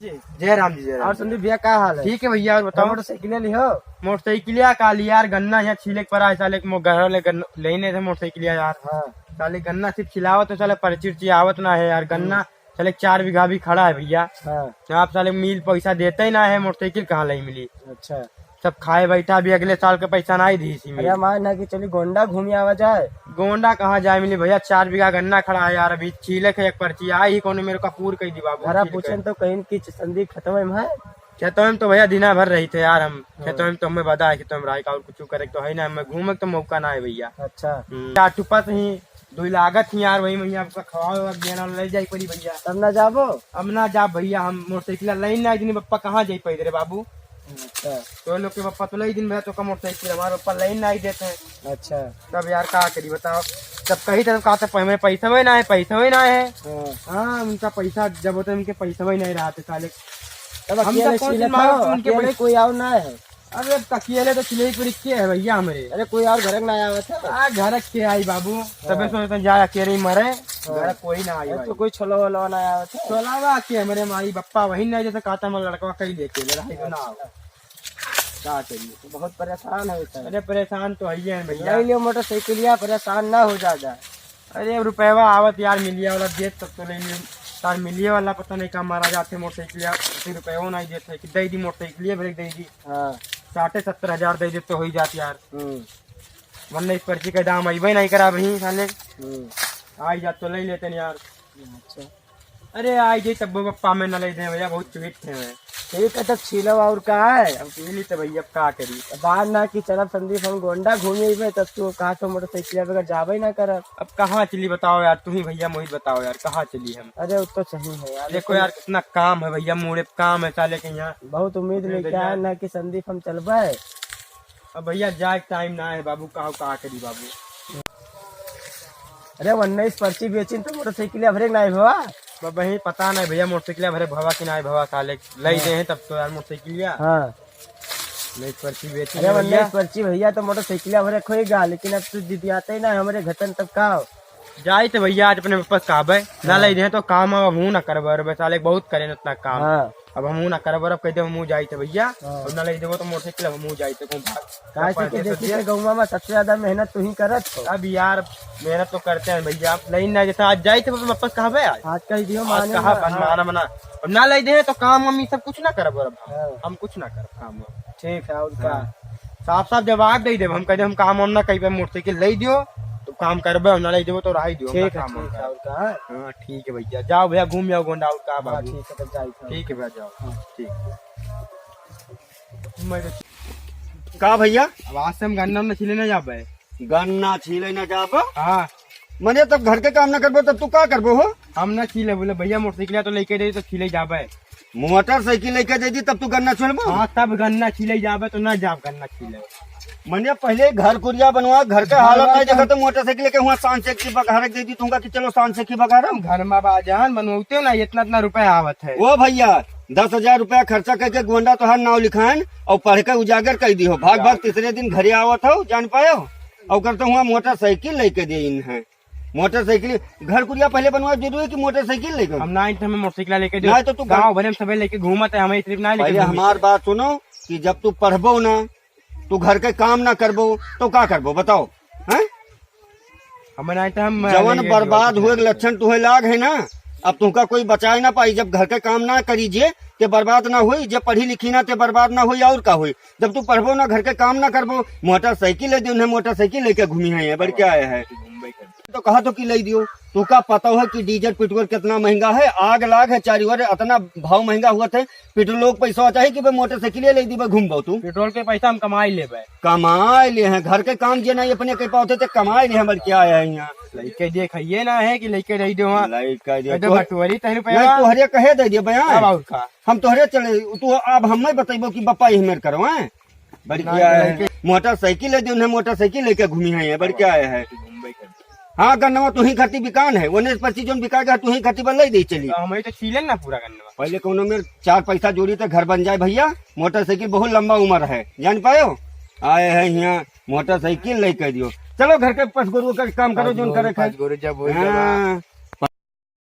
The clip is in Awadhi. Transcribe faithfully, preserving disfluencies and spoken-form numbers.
जय राम जी, जय राम और जी। संदीप भैया, का हाल है? ठीक है भैया, और बताओ। मोटरसाइकिल लिहो? मोटरसाइकिलिया का लिया यार, गन्ना यहाँ छीले के पड़ा है, साले के मो-, घर वाले गन्ना लेने थे मोटरसाइकिलिया यार। हाँ। साले गन्ना सिर्फ छिलावत है, साले पर्ची उर्ची आवत ना है यार। गन्ना हम्म। साले चार बीघा भी खड़ा है भैया। हाँ। तो आप साले मिल पैसा देते ही ना है, मोटरसाइकिल कहाँ लाई मिली? अच्छा। सब खाए बैठा, अभी अगले साल का पैसा ना ही दी इसी में। अरे, हमारे ना कि चली गोंडा घूमी आवा जाए। गोंडा कहाँ जाए मिली भैया, चार बीघा गन्ना खड़ा है यार, अभी छीले के एक पर्ची आई ही, कौन मेरे का पूर कही दी बाबू, घरा छील के। पूछन तो कहीं कि संदीप खेतवे में है। खेतवे में तो भैया दिना भर रही थे यार हम, हाँ। खेतवे में तो हमें बदा है, खेतवे में रही का और कुछ करे तो है ना, हमें घूमे के तो मौका ना है भैया। अच्छा। हम्म। चार ठो पस ही, दुई लागत ही यार, वही में आपका खवावे वा देना ले जाई पड़ी भैया। तब ना जाबो? अब ना जा भैया, हम मोटरसाइकिल लाइन ना दिन बप्पा कहाँ जाई पैदल रे बाबू? अच्छा। तो लोग के बप्पा तो ले दिन भैया तो का मोटरसाइकिल हमारे बप्पा लाइन ना ही देते हैं। अच्छा। तब यार का करी बताओ, तब कही तरफ कहा था हमें पैसा वही ना है, पैसा वही ना है। हाँ। हाँ, उनका पैसा जब होता है उनके पैसा वही नहीं रहा था साले। तब हम अकेले तो कौन सी सीले मारो था, उनके अकेले पैसे कोई और ना है। अरे, अब अकेले तो चिल्लई पड़ी के है भैया हमरे। अरे, कोई और घर के ना आवत है? आ, घर के आई बाबू। हाँ। तबे सोचते जा अकेले ही मरे, हाँ। घर कोई ना आई अरे, भाई। तो कोई छोला वोला ना आवत है? छोलावा के हमरे माई बप्पा वही नहीं, जैसे कहता मैं लड़का कहीं लेके ले रहा है, ना आओ। अच्छा। क्या करिए? तो बहुत परेशान है बेचारा। अरे, परेशान तो है ही है भैया। ले लियो मोटरसाइकिलिया, परेशान ना हो ज्यादा। अरे, अब रुपयवा आवत यार, मिलिया वाला देत तब तो ले लियो। तार मिलिया वाला पता नहीं का मारा जाते मोटरसाइकिलिया, रुपयवा नहीं देत है कि दे दी मोटरसाइकिलिया, ब्रेक दे दी। हाँ। साठे सत्तर हजार दे देते हो ही जात यार। हम्म। वरना इस पर्ची का दाम अइबे नहीं करा अभी साले। हम्म। आई जात तो ले लेते हैं यार। अच्छा। अरे आई जाई तब बप्पा में न ले दे भैया, बहुत चुहित थे मैं। ठीक है, तब छीलो और का है? अब छीली तो भैया अब का करी? बाहर ना कि चलब संदीप हम गोंडा घूमे अइबे, तब तू कहा तो मोटरसाइकिल बगैर जाबे ना करब। अब कहाँ चली बताओ यार, तू ही भैया मोहित बताओ यार, कहाँ चली हम? अरे वो तो सही है यार, देखो लेकिन यार कितना काम है भैया, मोड़े पे काम है साले के यहाँ। बहुत उम्मीद लेके आए ना कि संदीप हम चलबे। अब भैया जाए के टाइम ना है बाबू, का का करी बाबू? अरे वन्ने इस पर्ची बेचिन तो मोटरसाइकिल भरे ना भवा। अब वही पता नहीं भैया मोटरसाइकिल भरे भवा कि ना भवा, साले लाई हाँ। दे हैं तब तो यार मोटरसाइकिलिया। हाँ। नहीं पर्ची बेचिन अरे वन्ने भैया। इस पर्ची भैया तो मोटरसाइकिल भरे खोएगा, लेकिन अब तू जितियाते ही ना हमरे घटन तब का हो? जाई तो भैया आज अपने वापस कहबे, ना हाँ। ले दे तो काम अब हमहू ना करबे, अरे साले बहुत करें इतना काम। हाँ। अब हमहू ना करबे, अब कह दे हमहू जाई तो भैया, हाँ। अब ना ले देबो तो मोटरसाइकिल हमहू जाई तो कौन भाग काहे से कि परदेस देखी परदेस। के गौवा में सबसे ज्यादा मेहनत तू ही करत हो। अब यार मेहनत तो करते हैं भैया, अब ले ना जैसे आज जाई तो वापस कहबे आज। आज कह दियो आज माने कहा ना। बन हाँ। माना मना। अब ना ले दे तो काम हम ये सब कुछ ना करबे, अब हम, हाँ। हम कुछ ना करब काम अब। ठीक है, और का? हाँ। साफ साफ जवाब दे देब, हम कह देब हम काम वाम ना कइबे, मोटरसाइकिल ले दियो तो काम करबे, ना ले देबो तो रही दियो, ठीक है, काम वाम ठीक है, करब। और का? हाँ, ठीक है भैया, जाओ भैया घूम जाओ गोंडा, और का हाँ, बाबू? ठीक है, तब जाई खाओ। ठीक है भैया, जाओ। हाँ। ठीक। मैं तो का भैया? अब आज से हम गन्ना उन्ना छीले ना जाबे। गन्ना छीले ना जाबे? हाँ। मने तब घर के काम ना करबो तब तू का करबो हो? हम ना छीले, बोले भैया मोटरसाइकिल तो लेके दे तो छीले जाबे। मोटरसाइकिल लेके दे दी तब तू गन्ना छीलबो? हाँ, तब गन्ना छीले जाबे तो ना जाब गन्ना छीले। मने पहले घर कुरिया बनवा, घर के घर हालत नहीं तो देखा तो मोटरसाइकिल लेके हुआ शान से की बघारक दे दी तुमका कि चलो शान से की बघारम। घर में बाजान बनवाते ना, इतना इतना रुपया आवत है। ओ भैया, दस हजार रुपया खर्चा करके गोंडा तोहार नाव लिखान और पढ़ के उजागर कर दी हो। भाग भाग तीसरे दिन घरे आवत हो, जान पायो। और करते हुआ मोटरसाइकिल लेके दे इन है। मोटरसाइकिल, घर कुरिया पहले बनवा जरूरी है कि मोटरसाइकिल लेके? हम ना, हमें मोटरसाइकिल लेके दे। ना, तो तू गाँव भरे में सबे लेके घूमत है, हमें सिर्फ ना लेके पहले घूमत हमार है। बात सुनो कि जब तू पढ़बो ना, तू घर के काम ना करबो, तो का करबो, बताओ? हैं? हमें ना, तो हम जवन लेके बर्बाद जाओ। हुए के लक्षण तुहे लाग है ना, अब तुमका कोई बचाए ना पाई। जब घर के काम ना करी जे, ते बर्बाद ना हुई, जब पढ़ी लिखी ना, ते बर्बाद ना हुई, और का हुई? जब तू पढ़बो ना, घर के काम ना करबो, मोटरसाइकिल ले दे उन्हें, मोटरसाइकिल लेके घूमी है, ये बड़ क्या है? तो कहा तो कि ले दियो, तू का पता हो कि डीजल पेट्रोल कितना महंगा है, आग लाग है चारी ओर, इतना भाव महंगा हुआ थे, पेट्रोल लोग पैसा चाहे कि बे मोटरसाइकिल ले दी बे घूमबो तू। पेट्रोल के पैसा हम कमाई लेबे। कमाई ले हैं, घर के काम जे नहीं अपने के पाते ते कमाई ले हैं, बड़ क्या है यहाँ? लइके देखइए ना है कि लइके रही दो वहाँ। लइके दे कह दो तो बटोरी तहरी पे नहीं, यार। तोहरे कहे दे दिए बयान। अब और का? हम तोहरे चले, तू अब हम नहीं बतइबो कि बप्पा यही मेर करो, हैं? बड़ी ना, क्या है? नहीं, मोटरसाइकिल ले दे उन्हें, मोटरसाइकिल लेके घूमी है ये, बड़ी क्या है? घूमबे कर। हाँ, गन्नवा तू ही खाती बिकान है, उन्हें पर्ची जोन बिका गया, तू ही खाती बल्ले दे चली। तो हम ही तो छीले ना पूरा गन्नवा। पहले कोनो में चार पैसा जोड़ी तो घर बन जाए भैया, मोटरसाइकिल बहुत लंबा उम्र है, जान पायो? आए हैं यहाँ मोटरसाइकिल लेके दियो, चलो घर के पस गोरू का काम करो, जोन करे खाए। पाँच गोरू जब हो हाँ।